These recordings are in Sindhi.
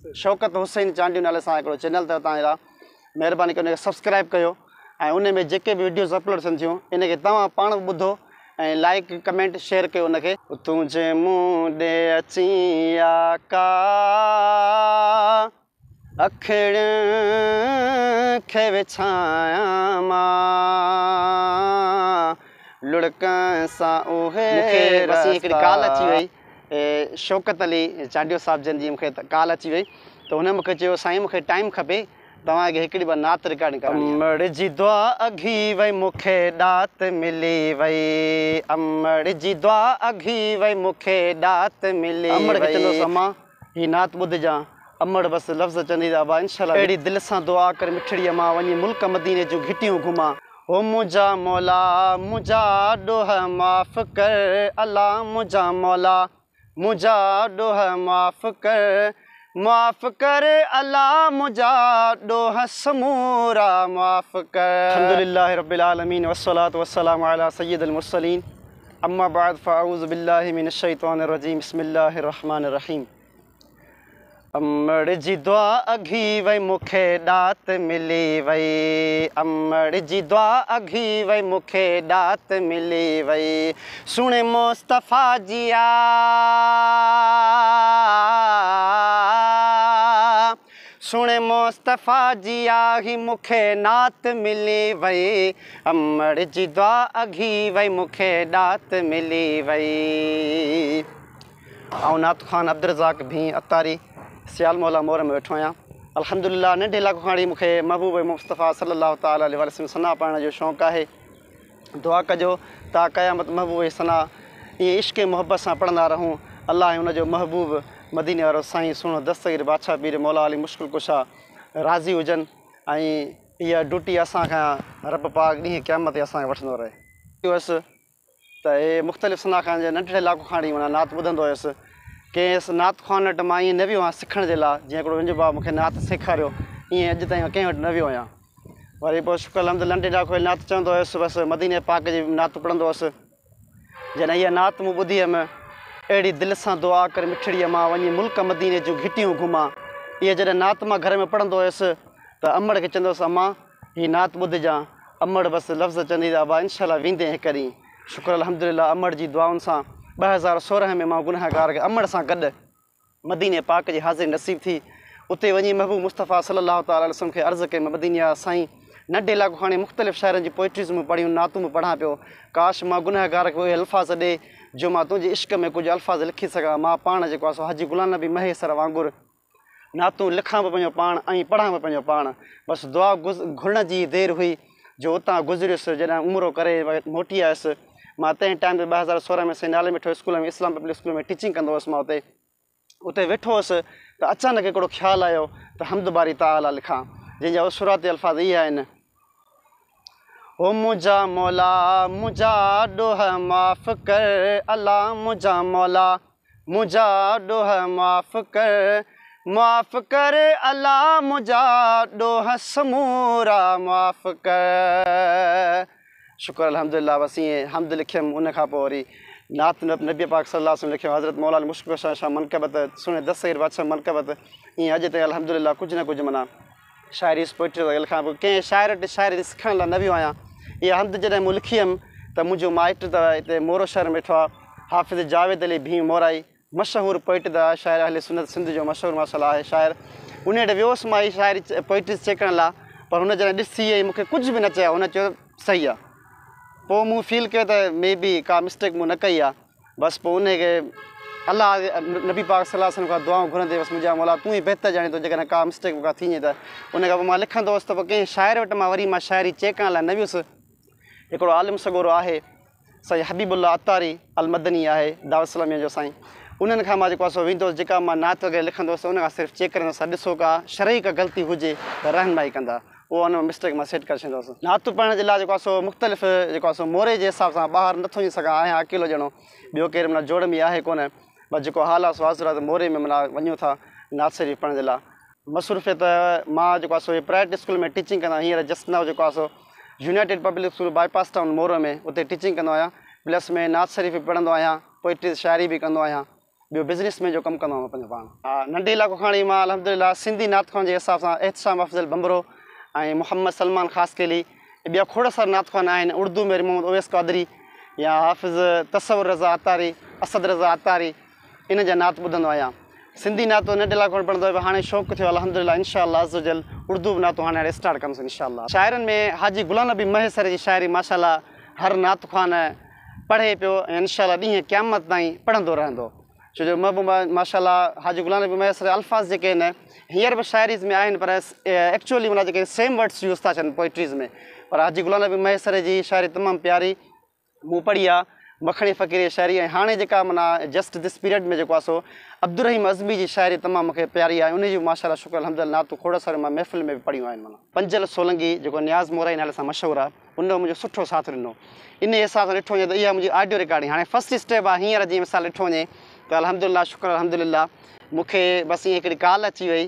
شوڪت حسين چانڊيو نالي سان هڪڙو چينل اٿو توهان جي لاء مهرباني ڪري ان کي سبسڪرائب ڪيو ۽ ان ۾ جيڪي به وڊيوز اپلوڊ ٿين ٿيون ان کي توهان پاڻ به ٻڌو ۽ لائڪ ڪمينٽ شيئر ڪيو ان کي. تون جي مون ڏي اچين آقا اکڙين کي وڇايان مان لڙڪن سان اهي مون کي بس ائين هڪڙي ڪال اچي وئي شوڪت علي چانڊيو صاحب جن جي مون کي ڪال اچي وئي ته هن مون کي چيو سائين مون کي ٽائيم کپي توهان کي هڪڙي ٻه نعت رڪارڊنگ ڪرائڻي آهي. امڙ جي دعا اگهي وئي مون کي ڏات ملي وئي امڙ جي دعا اگهي وئي مون کي ڏات ملي وئي. امڙ کي چوندو هوس امان هي نعت ٻڌجان امڙ بس لفظ چوندي ته ابا انشاء الله اهڙي دل سان دعا ڪر مٺڙي امان وڃي ملڪ مديني جون گهٽيون گهمان. هو منهنجا مولا منهنجا ڏوهه معاف ڪر الا منهنجا مولا منهنجا ڏوهه معاف ڪر معاف ڪر الا منهنجا ڏوهه سمورا معاف ڪر. الحمدلله رب العالمين والصلوة والسلام علي سيد المرسلين اما بعد فاعوذ بالله من الشيطان الرجيم بسم الله الرحمن الرحيم امڙ جي دعا اگهي وئي مون کي ڏات ملي وئي امڙ جي دعا اگهي وئي مون کي ڏات ملي وئي سهڻي مصطفيٰ جي آ سهڻي مصطفيٰ جي آ هي مون کي نعت ملي وئي امڙ جي دعا اگهي وئي مون کي ڏات ملي وئي. آئون نعت خوان عبدالرزاق ڀين عطاري سيال مولا مور ۾ ويٺو آهيان. الحمدلله ننڍي لاڪ کان وٺي مون کي محبوب مصطفيٰ صلي الله تعالٰي عليه وآله وسلم ثنا پڙهڻ جو شوق آهي. دعا ڪجو تا قيامت محبوب جي ثنا ائين عشق ۽ محبت سان پڙهندا رهون. الله ۽ ان جو محبوب مديني وارو سائين سهڻو دستگير بادشاهه پير مولا علي مشڪل ڪشا راضي هجن ۽ اها ڊيوٽي اسان کان رب پاڪ ڏينهن قيامت تي اسان کي وٺندو رهي. هيس ته هي مختلف ثنا خوان جي ننڍڙي لاڪو کان وٺي معنيٰ نعت ٻڌندو هيس. ڪنهن نعت خوان وٽ مان ائين نه ويو آهيان سکڻ جي لاء جيئن هڪڙو منهنجو بابا مون کي نعت سيکاريو ائين اڄ تائين مان ڪنهن وٽ نه ويو آهيان. وري پوء شڪر الحمد ننڍي لاڪو نعت چوندو هيس بس مديني پاڪ جي نعت پڙهندو هيس. جڏهن اها نعت مون ٻڌي هيم اهڙي دل سان دعا ڪر مٺڙي امان وڃي ملڪ مديني جون گهٽيون گهمان اها جڏهن نعت مان گهر ۾ پڙهندو هيس ته امڙ کي چوندو هيس امان هي نعت ٻڌجان امڙ بس لفظ چوندي ته ابا انشاء الله ويندين هڪ ڏينهن. شڪر الحمدلله امڙ جي دعائن سان 2016 ۾ مان گنهگار کي امڙ سان گڏ مديني پاڪ جي حاضري نصيب ٿي. اتي وڃي محبوب مصطفيٰ صلي الله تعالٰي عليه وسلم کي عرض ڪيم مديني جا سائين ننڍي لاڪو کان وٺي مختلف شاعرن جي پوئٽريز مون پڙهيون نعتون به پڙهان پيو ڪاش مان گنهگار کي اهي الفاظ ڏي جو مان تنهنجي عشق ۾ ڪجهه الفاظ لکي سگهان مان پاڻ جيڪو آهي سو حاجي غلام نبي مهيسر وانگر نعتون لکان به پنهنجو پاڻ ۽ پڙهان به پنهنجو پاڻ. بس دعا گهرڻ جي ئي دير هئي جو اتان گذريس جڏهن عمرو ڪري موٽي آيس. مان تنهن ٽائيم تي 2016 ۾ سائين نالي مٺو اسڪول ۾ اسلام پبلڪ اسڪول ۾ ٽيچنگ ڪندو هوس مان اتي اتي ويٺو هوس ته اچانڪ هڪڙو خيال آيو ته حمد باري تعاليٰ لکان جنهن جا شروعاتي الفاظ اهي آهن. هو منهنجا مولا منهنجا ڏوهه معاف ڪر الا منهنجا مولا منهنجا ڏوهه معاف ڪر معاف ڪر الا منهنجا ڏوهه سمورا معاف ڪر شڪر الحمدلله بس ائين حمد لکيم ان کان پوء وري نعت نبي پاڪ صلي الله عليه وسلم لکيم حضرت مولا علي مشڪل ڪشا شاهه منقبت سهڻي دستگير بادشاهه منقبت ائين اڄ تائين الحمدلله ڪجهه نه ڪجهه معنيٰ شاعري پوئٽري وغيره لکان پيو ڪنهن شاعر وٽ شاعري سکڻ لاء نه ويو آهيان اها حمد جڏهن مون لکي هيم ته منهنجو مائٽ ته هتي مورو شهر ۾ ويٺو آهي حافظ جاويد علي ڀيم مورائي مشهور پوئٽ ته شاعر اهل سنت سنڌ جو مشهور ماشاء الله آهي شاعر ان وٽ ويو هوس مان هي شاعري پوئٽري چيڪ ڪرڻ لاء پر هن جڏهن ڏسي ۽ مون کي ڪجهه به نه چيو هن چيو صحيح آهي پوء مون فيل ڪيو ته مي بي ڪا مسٽيڪ مون نه ڪئي آهي بس پوء انهيء کي الله نبي پاڪ صلي الله عليه وسلم کان دعائون گهرندي بس منهنجا مولا تون ئي بهتر ڄاڻين ٿو جيڪڏهن ڪا مسٽيڪ مون کان ٿي وڃي ته ان کان پوء مان لکندو هوس ته پوء ڪنهن شاعر وٽ مان وري مان شاعري چيڪ ڪرڻ لاء نه ويس هڪڙو عالم سڳورو آهي سائين حبيب الله عطاري المدني آهي دعوت اسلاميه جو سائين انهن کان مان جيڪو آهي سو ويندو هوس جيڪا مان نعت وغيره لکندو هوس ته ان کان صرف چيڪ ڪرندو هوس ڏسو ڪا شرعي ڪا غلطي هجي ته رهنمائي ڪندا اهو ان مان مسٽيڪ مان سيٽ ڪري ڇڏيندو هوس. نعتون پڙهڻ جي لاء جيڪو آهي سو مختلف جيڪو آهي سو موري جي حساب سان ٻاهر نٿو وڃي سگهان آهيان اڪيلو ڄڻو ٻيو ڪير معنيٰ جوڙ ۾ آهي ڪونه بس جيڪو حال آهي سو حاضر آهي ته موري ۾ معنيٰ وڃون ٿا نعت شريف پڙهڻ جي لاء. مصروفيت مان جيڪو آهي سو پرائيويٽ اسڪول ۾ ٽيچنگ ڪندو آهيان هينئر جسٽ نائو جيڪو آهي سو united public school bypass town Moro ۾ اتي ٽيچنگ ڪندو آهيان پلس ۾ نعت شريف به پڙهندو آهيان پوئٽري شاعري به ڪندو آهيان. ٻيو بزنس ۾ جو ڪم ڪندو آهيان پنهنجو پاڻ. ها ننڍي لاڪو کان وٺي مان الحمدلله سنڌي نعت خوان جي حساب سان احتشام افضل ڀنڀرو ۽ محمد سلمان خاصخيلي ۽ ٻيا کوڙ سارا نعت خوان آهن اردو ۾ وري محمد اويس قادري يا حافظ تصور رضا عطاري اسد رضا عطاري انهن جا نعت ٻڌندو آهيان سنڌي نعت ننڍي لاڪو کان پڙهندو هيس هاڻي شوق ٿيو الحمدلله انشاء الله عزوجل اردو به نعتون هاڻي هاڻي اسٽارٽ ڪندس انشاء الله شاعرن ۾ حاجي غلام نبي مهيسر جي شاعري ماشاء الله هر نعت خوان پڙهي پيو ۽ انشاء الله ڏينهن قيامت تائين پڙهندو رهندو ڇو جو محبوب ماشاء الله حاجي غلام نبي مهيسر جا الفاظ جيڪي آهن هينئر به شاعريز ۾ آهن پر ايڪچوئلي معنيٰ جيڪي سيم ورڊس يوز ٿا ٿين پوئٽريز ۾ پر حاجي غلام نبي مهيسر جي شاعري تمام پياري مون پڙهي آ مکڻي فقير جي شاعري ۽ هاڻي جيڪا معنيٰ جسٽ this period ۾ جيڪو آ سو عبدالرحيم عزمي جي شاعري تمام مون کي پياري آ ۽ ان جون ماشاء الله شڪر الحمدلله نعتون کوڙ ساريون مان محفل ۾ به پڙهيون آهن معنيٰ. پنجل سولنگي جيڪو نياز مورائي نالي سان مشهور آ ان منهنجو سٺو ساٿ ڏنو. انهيء حساب سان ڏٺو وڃي ته اها منهنجي آڊيو رڪارڊنگ هاڻي فرسٽ اسٽيپ آهي هينئر جيئن مثال ڏٺو وڃي ته الحمدلله شڪر الحمدلله مون کي بس ائين هڪڙي ڪال اچي وئي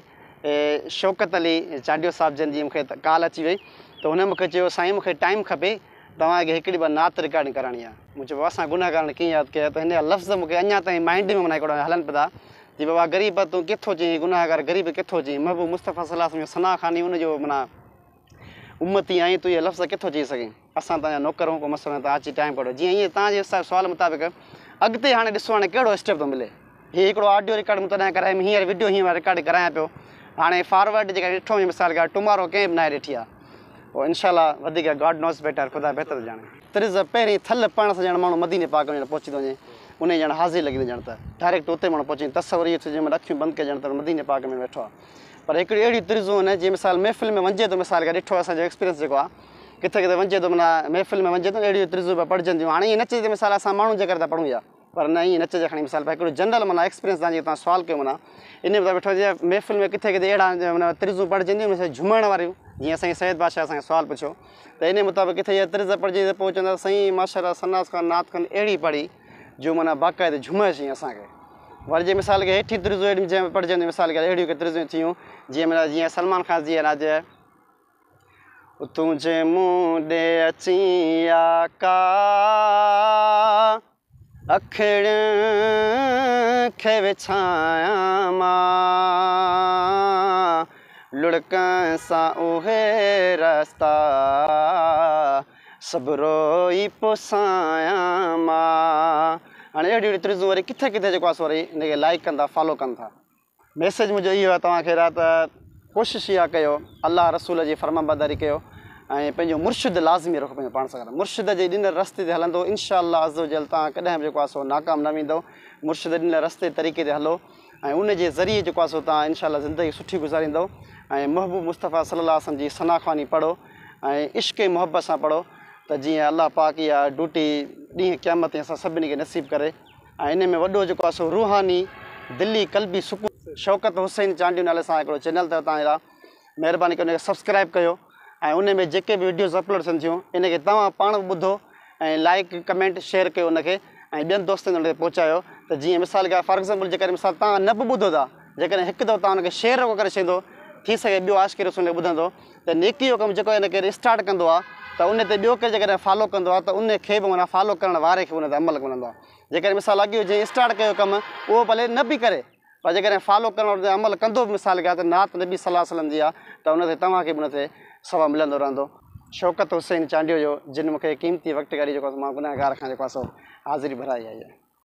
شوڪت علي چانڊيو صاحب جن جي مون کي ڪال اچي وئي ته هن مون کي چيو سائين مون کي ٽائيم کپي توهان کي هڪڙي ٻه نعت رڪارڊنگ ڪرائڻي آهي مون چيو بابا اسان گنهگارن ڪيئن ياد ڪيا ته هن جا لفظ مون کي اڃا تائين مائنڊ ۾ معنيٰ هڪڙو هلن پيا ٿا جي بابا غريب تون ڪٿو چئين گنهگار غريب ڪٿو چئين محبوب مصطفيٰ صلي الله عليه وسلم جو ثنا خواني ان جو معنيٰ امتي آهين تون اهي لفظ ڪٿو چئي سگهين اسان توهان جا نوڪر آهيون ڪو مسئلو ناهي توهان اچي ٽائيم ڪڍو جيئن ائين توهان جي سوال مطابق اڳتي هاڻي ڏسو هاڻي ڪهڙو اسٽيپ ٿو ملي هي هڪڙو آڊيو رڪارڊ مون تڏهن ڪرائي هينئر وڊيو هينئر مان رڪارڊ ڪرايان پيو هاڻي فارورڊ جيڪا ڏٺو وڃي مثال ڪا ٽمارو ڪنهن به ناهي ڏٺي آهي پوء انشاء الله وڌيڪ گاڊ نوز بيٽر خدا بهتر ٿو ڄاڻي. طرز پهرين ٿلهه پڙهڻ سان ڄڻ ماڻهو مديني پاڪ ۾ ڄڻ پهچي ٿو وڃي انهي ڄڻ حاضري لڳي ٿي ڄڻ ته ڊائريڪٽ اتي ماڻهو پهچي وڃي تصور اهو ٿئي جيئن ماڻهو اکيون بند ڪري ڄڻ ته مديني پاڪ ۾ ويٺو آهي. پر هڪڙيون اهڙيون طرزون آهن جيئن مثال محفل ۾ وڃجي ٿو مثال ڏٺو اسان جو ايڪسپيرينس جيڪو آهي ڪٿي ڪٿي وڃجي ٿو معنيٰ محفل ۾ وڃجي ٿو اهڙيون طرزون پيا پڙهجن ٿيون هاڻي ائين نه چئجي ته مثال اسان ماڻهن جي ڪري ٿا پڙهون يا پر نه ائين نه چئجي کڻي مثال پر هڪڙو جنرل معنيٰ ايڪسپيرينس تان جيڪو توهان سوال ڪيو معنيٰ ان ۾ ويٺو هجي محفل ۾ ڪٿي ڪٿي اهڙا معنيٰ طرزون پڙهجن ٿيون مثال جهومڻ واريون جيئن اسان جي سيد بادشاهه اسان کي سوال پڇيو ته ان مطابق ڪٿي اها طرز پڙهجي ته پوء چوندا سائين ماشاء الله سناس خان نعت خان اهڙي پڙهي جو معنيٰ باقاعده جهومائي ڇڏيائين اسان کي. وري جي مثال ڪي هيٺين طرزون اهڙيون جنهن ۾ پڙهجن مثال ڪي اهڙيون ڪي طرزون ٿيون جيئن معنيٰ جيئن سلمان خان جي راج تون جي مون ڏي اچين آقا اکڙين کي وڇايان مان لڙڪن سان اهي رستا سڀ روئي پسايان مان. هاڻي اهڙيون اهڙيون طرزون وري ڪٿي ڪٿي جيڪو آهي سو وري ان کي لائيڪ ڪن ٿا فالو ڪن ٿا. ميسيج منهنجو اهو آهي توهان کي را ته ڪوشش اها ڪيو الله رسول جي فرمانبرداري ڪيو ۽ پنهنجو مرشد لازمي رکو پنهنجو پاڻ سان گڏ مرشد جي ڏنل رستي تي هلندو انشاء الله عزوجل توهان ڪڏهن به جيڪو آهي سو ناڪام نه ويندو مرشد ڏنل رستي طريقي تي هلو ۽ ان جي ذريعي جيڪو آهي سو توهان انشاء الله زندگي سٺي گذاريندؤ ۽ محبوب مصطفيٰ صلي الله عليه وسلم جي ثنا خواني پڙهو ۽ عشق ۽ محبت سان پڙهو ته جيئن الله پاڪ اها ڊيوٽي ڏينهن قيامت تائين اسان سڀني کي نصيب ڪري ۽ ان ۾ وڏو جيڪو آهي سو روحاني دلي قلبي سڪون. شوڪت حسين چانڊيو نالي سان هڪڙو چينل اٿو توهان جي لاء مهرباني ڪري ان کي سبسڪرائب ڪيو ۽ ان ۾ جيڪي به وڊيوز اپلوڊ ٿين ٿيون ان کي توهان پاڻ به ٻڌو ۽ لائڪ ڪمينٽ شيئر ڪيو ان کي ۽ ٻين دوستن تائين ان کي پهچايو ته جيئن مثال ڪا فار ايگزامپل جيڪڏهن مثال توهان نه به ٻڌو ٿا جيڪڏهن هڪ دفعو توهان ان کي شيئر رڳو ڪري ڇڏيندو ٿي سگهي ٻيو عاشق رسول ان کي ٻڌندو ته نيڪي جو ڪم جيڪو ان ڪير اسٽارٽ ڪندو آهي ته ان تي ٻيو ڪير جيڪڏهن فالو ڪندو آهي ته ان کي به معنيٰ فالو ڪرڻ واري کي به ان تي عمل ملندو آهي جيڪڏهن مثال اڳيون جنهن اسٽارٽ ڪيو ڪم اهو ڀلي نه به ڪري پر جيڪڏهن فالو ڪرڻ وارو تي عمل ڪندو به مثال ڪيان ته نعت نبي صلي الله عليه وسلم جي آ ته ان تي توهان کي به ان تي ثواب ملندو رهندو. شوڪت حسين چانڊيو جو جن مون کي قيمتي وقت ڪڍي جيڪو مان گنهگار کان جيڪو آ سو حاضري ڀرائي آهي.